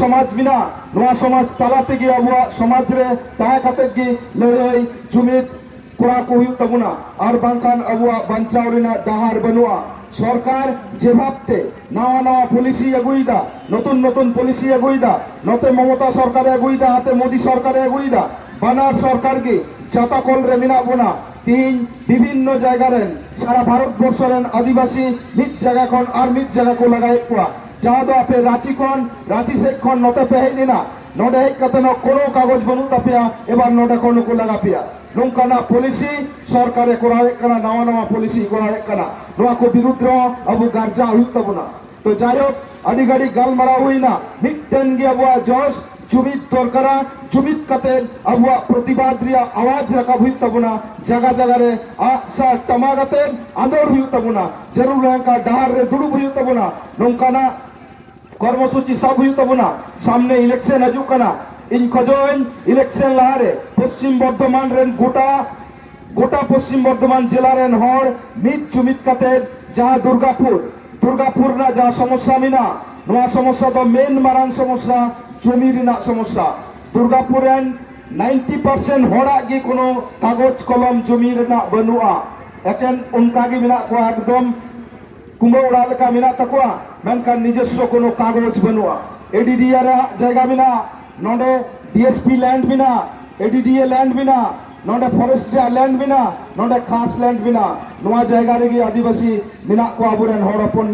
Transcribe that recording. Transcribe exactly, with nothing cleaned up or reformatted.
ᱥᱚᱢᱟᱡᱽ ᱢᱮᱱᱟᱜᱼᱟ, ᱱᱚᱣᱟ ᱥᱚᱢᱟᱡᱽ ᱛᱟᱞᱟ ᱛᱮᱜᱮ ᱟᱵᱚᱣᱟᱜ ᱥᱚᱢᱟᱡᱽ ᱨᱮ ᱛᱟᱦᱮᱸ ᱠᱟᱛᱮ ᱜᱮ ᱞᱟᱹᱲᱦᱟᱹᱭ ᱡᱩᱢᱤᱫ ᱠᱚᱨᱟᱣ ᱠᱚ ᱦᱩᱭᱩᱜ ᱛᱟᱵᱚᱱᱟ, ᱟᱨ ᱵᱟᱝᱠᱷᱟᱱ ᱟᱵᱚᱣᱟᱜ ᱵᱟᱧᱪᱟᱣ ᱨᱮᱱᱟᱜ ᱰᱟᱦᱟᱨ ᱵᱟᱹᱱᱩᱜᱼᱟ᱾ ᱥᱚᱨᱠᱟᱨ ᱡᱮ ᱵᱷᱟᱵᱛᱮ ᱱᱟᱣᱟ ᱱᱟᱣᱟ ᱯᱚᱞᱤᱥᱤ ᱟᱹᱜᱩᱭᱮᱫᱟ, ᱱᱚᱛᱩᱱ ᱱᱚᱛᱩᱱ ᱯᱚᱞᱤᱥᱤ ᱟᱹᱜᱩᱭᱮᱫᱟ, ᱱᱚᱛᱮ ᱢᱚᱢᱚᱛᱟ ᱥᱚᱨᱠᱟᱨᱮ ᱟᱹᱜᱩᱭᱮᱫᱟ, ᱦᱟᱱᱛᱮ ᱢᱳᱫᱤ ᱥᱚᱨᱠᱟᱨᱮ ᱟᱹᱜᱩᱭᱮᱫᱟ, ᱵᱟᱱᱟᱨ ᱥᱚᱨᱠᱟᱨ ᱜᱮ ᱡᱟᱛᱟᱠᱚᱞ ᱨᱮ ᱢᱮᱱᱟᱜ ᱵᱚᱱᱟ᱾ ᱛᱤᱦᱤᱧ ᱵᱤᱵᱷᱤᱱᱱᱚ ᱡᱟᱭᱜᱟ ᱨᱮᱱ, ᱥᱟᱨᱟ ᱵᱷᱟᱨᱚᱛ ᱵᱚᱨᱥᱚ ᱨᱮᱱ ᱟᱹᱫᱤᱵᱟᱹᱥᱤ ᱢᱤᱫ ᱡᱟᱭᱜᱟ ᱠᱷᱚᱱ ᱟᱨ ᱢᱤᱫ ᱡᱟᱭᱜᱟ ᱠᱚ ᱞᱟᱜᱟᱭᱮᱫ ᱠᱚᱣᱟ, ᱡᱟᱦᱟᱸ ᱫᱚ ᱟᱯᱮ ᱨᱟᱸᱪᱤ ᱠᱷᱚᱱ, ᱨᱟᱸᱪᱤ ᱥᱮᱫ ᱠᱷᱚᱱ ᱱᱚᱛᱮ ᱯᱮ ᱦᱮᱡ ᱞᱮᱱᱟ, ᱱᱚᱰᱮ ᱦᱮᱡ ᱠᱟᱛᱮ ᱦᱚᱸ ᱠᱳᱱᱳ ᱠᱟᱜᱚᱡᱽ ᱵᱟᱹᱱᱩᱜ ᱛᱟᱯᱮᱭᱟ, ᱮᱵᱟᱨ ᱱᱚᱰᱮ ᱠᱷᱚᱱ ᱱᱩᱠᱩ ᱞᱟᱜᱟ ᱯᱮᱭᱟ᱾ ᱱᱚᱝᱠᱟᱱᱟᱜ ᱯᱚᱞᱤᱥᱤ ᱥᱚᱨᱠᱟᱨᱮ ᱠᱚᱨᱟᱣᱮᱫ ᱠᱟᱱᱟ, ᱱᱟᱣᱟ ᱱᱟᱣᱟ ᱯᱚᱞᱤᱥᱤ ᱠᱚᱨᱟᱣᱮᱫ ᱠᱟᱱᱟ᱾ ᱱᱚᱣᱟ ᱠᱚ ᱵᱤᱨᱩᱫᱽ ᱨᱮᱦᱚᱸ ᱟᱵᱚ ᱜᱟᱨᱡᱟᱣ ᱦᱩᱭᱩᱜ ᱛᱟᱵᱚᱱᱟ᱾ ᱛᱚ ᱡᱟᱭᱦᱳᱠ, ᱟᱹᱰᱤ ᱜᱷᱟᱹᱲᱤᱡ ᱜᱟᱞᱢᱟᱨᱟᱣ ᱦᱩᱭᱱᱟ, ᱢᱤᱫᱴᱮᱱ ᱜᱮ ᱟᱵᱚᱣᱟᱜ ᱡᱚᱥ, ᱡᱩᱢᱤᱫ ᱫᱚᱨᱠᱟᱨᱟ᱾ ᱡᱩᱢᱤᱫ ᱠᱟᱛᱮ ᱟᱵᱚᱣᱟᱜ ᱯᱨᱚᱛᱤᱵᱟᱫ ᱨᱮᱭᱟᱜ ᱟᱣᱟᱡ ᱨᱟᱠᱟᱵ ᱦᱩᱭᱩᱜ ᱛᱟᱵᱚᱱᱟ᱾ ᱡᱟᱜᱟ ᱡᱟᱜᱟ ᱨᱮ ᱟᱜ ᱥᱟᱨ ᱴᱟᱢᱟᱠ ᱟᱛᱮ ᱟᱸᱫᱳᱲ ᱦᱩᱭᱩᱜ ᱛᱟᱵᱚᱱᱟ᱾ ᱡᱟᱹᱨᱩᱲ ᱞᱮᱱᱠᱷᱟᱱ ᱰᱟᱦᱟᱨ ᱨᱮ ᱫᱩᱲᱩᱵ ᱦᱩᱭᱩᱜ ᱛᱟᱵᱚᱱᱟ᱾ ᱱᱚᱝᱠᱟᱱᱟᱜ ᱠᱚᱨᱢᱚᱥᱩᱪᱤ ᱥᱟᱵ ᱦᱩᱭᱩᱜ ᱛᱟᱵᱚᱱᱟ᱾ ᱥᱟᱢᱱᱮ ᱤᱞᱮᱠᱥᱚᱱ ᱦᱤᱡᱩᱜ ᱠᱟᱱᱟ᱾ ᱤᱧ ᱠᱷᱚᱡᱚᱜ ᱟᱹᱧ, ᱤᱞᱮᱠᱥᱚᱱ ᱞᱟᱦᱟᱨᱮ ᱯᱚᱥᱪᱤᱢ ᱵᱚᱨᱫᱷᱚᱢᱟᱱ ᱨᱮᱱ ᱜᱚᱴᱟ, ᱜᱚᱴᱟ ᱯᱚᱥᱪᱤᱢ ᱵᱚᱨᱫᱷᱚᱢᱟᱱ ᱡᱮᱞᱟ ᱨᱮᱱ ᱦᱚᱲ ᱢᱤᱫ ᱡᱩᱢᱤᱫ ᱠᱟᱛᱮ ᱡᱟᱦᱟᱸ ᱫᱩᱨᱜᱟᱯᱩᱨ, ᱫᱩᱨᱜᱟᱯᱩᱨ ᱨᱮᱱᱟᱜ ᱡᱟᱦᱟᱸ ᱥᱚᱢᱚᱥᱥᱟ ᱢᱮᱱᱟᱜᱼᱟ, ᱱᱚᱣᱟ ᱥᱚᱢᱚᱥᱥᱟ ᱫᱚ ᱢᱮᱱ ᱢᱟᱨᱟᱝ ᱥᱚᱢᱚᱥᱥᱟ, ᱡᱚᱢᱤ ᱨᱮᱱᱟᱜ ᱥᱚᱢᱚᱥᱥᱟ᱾ ᱫᱩᱨᱜᱟᱯᱩᱨ ᱨᱮᱱ ᱱᱟᱭᱤᱱᱴᱤ ᱯᱟᱨᱥᱮᱱᱴ ᱦᱚᱲᱟᱜ ᱜᱮ ᱠᱳᱱᱳ ᱠᱟᱜᱚᱡᱽ ᱠᱚᱞᱚᱢ ᱡᱚᱢᱤ ᱨᱮᱱᱟᱜ ᱵᱟᱹᱱᱩᱜᱼᱟ᱾ ᱮᱠᱮᱱ ᱚᱱᱠᱟ ᱜᱮ ᱢᱮᱱᱟᱜ ᱠᱚᱣᱟ, ᱮᱠᱫᱚᱢ ᱠᱩᱢᱵᱟᱹ ᱚᱲᱟᱜ ᱞᱮᱠᱟ ᱢᱮᱱᱟᱜ ᱛᱟᱠᱚᱣᱟ, ᱢᱮᱱᱠᱷᱟᱱ ᱱᱤᱡᱚᱥᱥᱚ ᱠᱳᱱᱳ ᱠᱟᱜᱚᱡᱽ ᱵᱟᱹᱱᱩᱜᱼᱟ᱾ ᱮᱰᱤᱰᱤᱭᱟ ᱨᱮᱭᱟᱜ ᱡᱟᱭᱜᱟ ᱢᱮᱱᱟᱜᱼᱟ, ᱱᱚᱰᱮ ᱰᱤᱮᱥᱯᱤ ᱞᱮᱱᱰ ᱢᱮᱱᱟᱜᱼᱟ, ᱮᱰᱤᱰᱤᱭᱟ ᱞᱮᱱᱰ ᱢᱮᱱᱟᱜᱼᱟ, ᱱᱚᱰᱮ ᱯᱷᱚᱨᱮᱥᱴ ᱨᱮᱭᱟᱜ ᱞᱮᱱᱰ ᱢᱮᱱᱟᱜᱼᱟ, ᱱᱚᱰᱮ ᱠᱷᱟᱥ ᱞᱮᱱᱰ ᱢᱮᱱᱟᱜᱼᱟ᱾ ᱱᱚᱣᱟ ᱡᱟᱭᱜᱟ ᱨᱮᱜᱮ ᱟᱹᱫᱤᱵᱟᱹᱥᱤ ᱢᱮᱱᱟᱜ ᱠᱚᱣᱟ, ᱟᱵᱚᱨᱮᱱ ᱦᱚᱲ ᱦᱚᱯᱚᱱ᱾